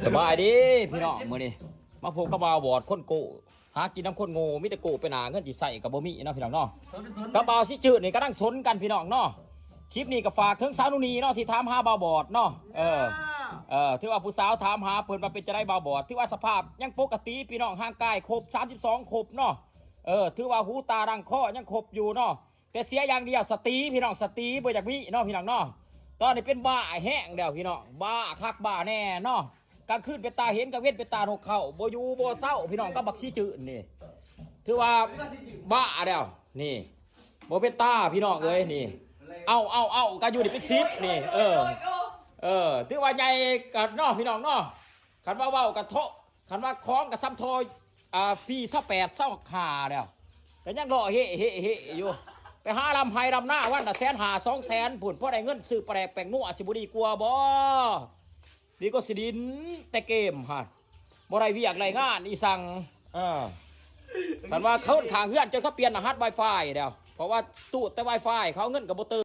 ສະບາຍດີພີ່ນ້ອງ ມື້ນີ້ມາພົບກັບບ່າວບອດຄົນໂກ້ ຫາກິນນຳຄົນໂງ່ ມີແຕ່ໂກ້ໄປໜ້າ ເງິນຊິໃຊ້ກໍບໍ່ມີເນາະພີ່ນ້ອງເນາະ. ກັບບ່າວຊິຈືດນີ້ກຳລັງສົນກັນພີ່ນ້ອງເນາະ. ຄລິບນີ້ກໍຝາກເຖິງສາວນູນີເນາະ ທີ່ຖາມຫາບ່າວບອດເນາະ. ເອີ ເອີ ຖືວ່າຜູ້ສາວຖາມຫາເພິ່ນວ່າເປັນຈັ່ງໃດບ່າວບອດ ຖືວ່າສະພາບຍັງປົກກະຕິພີ່ນ້ອງ ຮ່າງກາຍຄົບ ສາມສິບສອງ ຄົບເນາະ. ເອີ ຖືວ່າຫູຕາດັງຄໍຍັງຄົບຢູ່ເນາະ. ແຕ່ເສຍຢ່າງດຽວ ສະຕິພີ່ນ້ອງ ສະຕິບໍ່ຢາກມີເນາະພີ່ນ້ອງເນາະ. ຕອນນີ້ເປັນບ້າແຮງແລ້ວພີ່ນ້ອງ ບ້າຄັກບ້າແນ່ເນາະ. ກາງຄືນເປັນຕາເຫັນ ກາງເວັນເປັນຕານົກເຂົາ ບໍ່ຢູ່ບໍ່ເຊົາພີ່ນ້ອງ ກັບບັກສີຈືດນີ້ ຖືວ່າບ້າແລ້ວນີ້. ບໍ່ເປັນຕາພີ່ນ້ອງເອີຍນີ້ ເອົາ ເອົາ ເອົາ ກະຢູ່ນີ້ເປັນສິບນີ້. ເອີ ເອີ ຖືວ່າໃຫຍ່ກັນເນາະພີ່ນ້ອງເນາະ. ຄັນວ່າເວົ້າກະເທາະ ຄັນວ່າຂອງກະສ່ຳທໍ່ ອ່າ ປີຊາວແປດ ຊາວຫ້າແລ້ວ ກະຍັງເລາະເຮະເຮະເຮະຢູ່. ໄປຫາດຳໄຮ່ດຳນາ ວັນລະແສນຫ້າ ສອງແສນພຸ້ນ ພໍໄດ້ເງິນຊື້ປາແດກແປ້ງນົວ ຊິບໍ່ດີກວ່າບໍ່? ດີກວ່າຊິດິນແຕ່ເກມຫັ້ນ ບໍ່ໄດ້ວຽກໄດ້ງານອີ່ສັງ. ເອີ ຄັນວ່າຄົນຂ້າງເຮືອນ ຈົນເຂົາປ່ຽນລະຫັດ Wi-Fi ແລ້ວ ເພາະວ່າຕູດແຕ່ Wi-Fi ເຂົາເອົາເງິນກະບໍ່ເຕີມ.